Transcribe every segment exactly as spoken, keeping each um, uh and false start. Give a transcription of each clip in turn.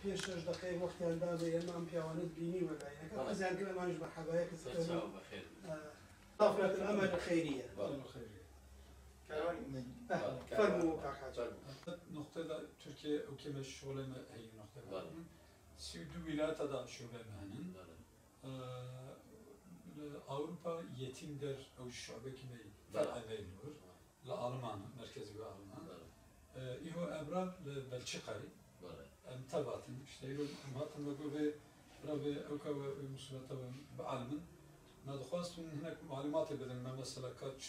پێش شەش دەقەیە وەختیان دابێ، ئێمە ئەم پیاوانە بینی وەلایەکە. بەڵێ. حەزیان کرد ئەمانیش مەرحەبایەکە بکەن. سەرچاوە بەخێر. ئە، تافرەت ئەمە خێریە. بەڵێ. ئە، بەڵێ. فەرموو، کاک حاجی. فەرموو. Noktayda Türkiye ülkeme şubeme heyî noktayda. بەڵێ. سی و دو ویلایەتە دا شوبێ مهنن. بەڵێ. ئە، لە ئەوروپا یەتیم دەر ئەو شوبێکی مەی بەڵێ. فەرعە مەی نور. لە ئاڵمان، مەرکەزی بە ئاڵمان. بەڵێ. ئە، ئیهۆ ئەبرا لە بەلچیقای. بەڵێ. ئەم تەباتن، شتەیرۆ ئەم هاتن بە گۆ بێ، برا بێ ئەو کە وە، وە مسلەتە بە، بە ئالمن. ما دخواستن هناك معلومات بدن، ما مەسەلە کات چ،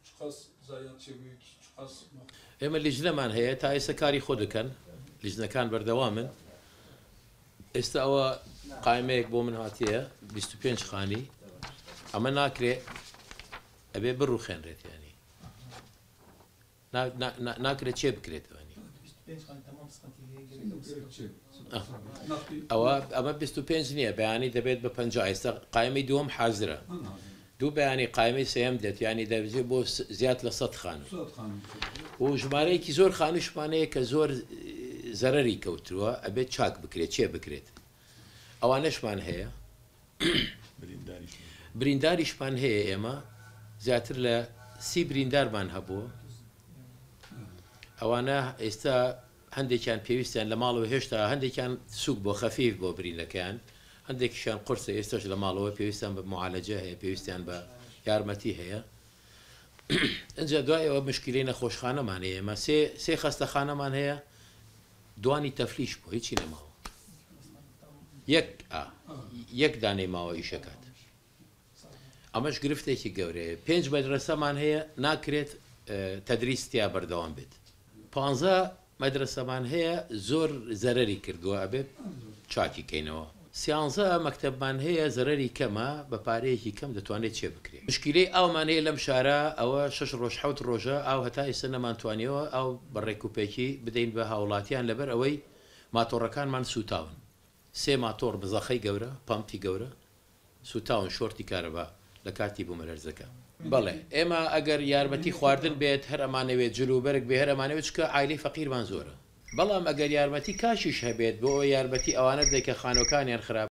چ قەس زایان چێ بووی، چ قەس مە- ئێمە لیژنەمان هەیە، تا ئێستا کاری خۆ دەکەن. لیژنەکان بەردەوامن. ئێستا ئەوە قایمەیەک بۆ من هاتیە، بیست و پێنج خانی. ئەمە ناکرێ، ئەبێ بڕوخێنرێت، یعنی. نا-، نا-، نا-، ناکرێت چێ بکرێتەوە، نی. ئە. ئەوە، ئەمە بیست و پێنج نییە، بەیانی دەبێت بە پەنجا. ئێستا قایمەی دووەم حازرە. دوو بەیانی قایمەی سێیەم دێت، یعنی دەبێت بۆ س-، زیاد لە سەد خانوو. و ژمارەیەکی زۆر خانووشمان هەیە کە زۆر، ئە، زەرەری کەوتووە، ئەبێت چاک بکرێت، چێ بکرێت. ئەوانەشمان هەیە. برینداریش. برینداریشمان هەیە ئێمە. زیاتر لە سی بریندارمان هەبووە. ئەوانە ئێستا هەندێکیان پێویستیان لە ماڵەوە، هێشتا هەندێکیان سووک بۆ، خەفیف بۆ بریندەکەیان. هەندێکیشیان قورسە، ئێستاش لە ماڵەوە پێویستیان بە معالەجە هەیە، پێویستیان بە یارمەتی هەیە. ئەنجا دوای ئەوە مشکیلەی نەخۆشخانەمان هەیە. ئێمە سێ، سێ خەستەخانەمان هەیە، دوانی تەفلیش بوو، هیچی نەماوە. یەک، ئا، یەک دانەی ماوە ئیشەکات. ئەمەش گرفتێکی گەورەیە. پێنج مەدرسەمان هەیە، ناکرێت، ئە، تەدریس تیا بەردەوام بێت. پانزە مەدرسەمان هەیە، زۆر زەرەری کردووە، ئەبێت چاکی کەینەوە. سیانزە مەکتەبمان هەیە، زەرەری کەمە، بە پارەیەکی کەم دەتوانێت چێ بکرێت. مشکیلەی ئاومان هەیە لەم شارە، ئەوە شەش ڕۆژ، حەوت ڕۆژە ئاو هەتا ئێستا نەمانتوانیەوە ئاو بە ڕێکوپێکی بدەین بە هاوڵاتیان، لەبەر ئەوەی ماتۆڕەکانمان سووتاون. سێ ماتۆڕ بزەخەی گەورە، پەمپی گەورە، سووتاون، شۆرتی کارەبا لە کاتی بوومەلەرزەکە. بەڵێ، ئێمە ئەگەر یارمەتی خواردن بێت، هەر ئەمانەوێت جل و بەرگ بێ، هەر ئەمانەوێت، چکە عایلەی فەقیرمان زۆرە. بەڵام ئەگەر یارمەتی کاشیش هەبێت بۆ ئەوەی یارمەتی ئەوانە بدەیت کە خانووەکانیان خراپ